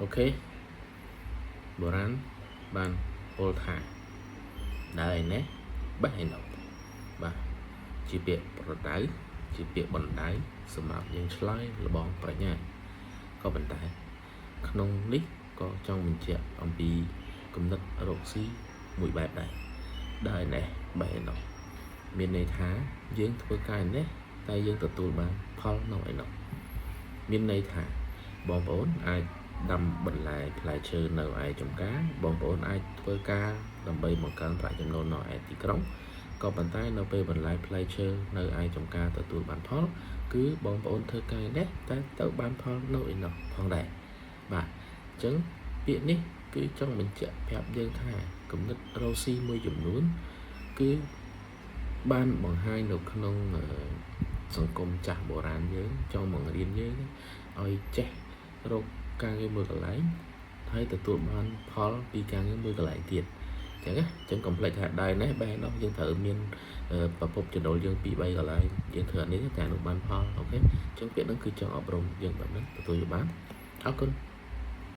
OK បុរាណបានពោលថាដើរឯនេះបេះឯនោះបាទជាពាក្យប្រដៅជាពាក្យបណ្ដៅសម្រាប់យើងឆ្លើយលបងប្រាជ្ញាក៏ប៉ុន្តែក្នុងនេះក៏ចង់បញ្ជាក់អំពីគំនិតរកស៊ីមួយបែបដែរដើរឯនេះបេះឯនោះមានន័យថាយើងធ្វើការឯនេះតែយើងទទួលបានផលនៅឯនោះមានន័យថាបងប្អូនអាចដាំបន្លែផ្លែឈើនៅឯចំការបងប្អូនអាចធ្វើការដើម្បីបង្កើនប្រាក់ចំណូលនៅឯទីក្រុងក៏ប៉ុន្តែនៅពេលបន្លែផ្លែឈើនៅឯចំការទទួលបានផលគឺបងប្អូនធ្វើការនេះតែទៅបានផលនៅឯនោះផងដែរបាទអញ្ចឹងពាក្យនេះគឺចង់បញ្ជាក់ប្រាប់យើងថាគំនិតរកស៊ីមួយចំនួនគឺបានបង្ហាញនៅក្នុងសង្គមចាស់បុរាណយើងចង់បង្រៀនយើងឲ្យចេះរកការងារមួយកន្លែងហើយទទួលបានផលពីការងារមួយកន្លែងទៀតអញ្ចឹងណាអញ្ចឹងកុំភ្លេចថាដែរនេះបែរនោះយើងត្រូវមានប្រភពចំណូលយើង2 3កន្លែងយើងធ្វើអានេះតែនោះបានផល OK អញ្ចឹងពាក្យហ្នឹងគឺចង់អប់រំយើងបែបហ្នឹងទទួលយកបានអរគុណ។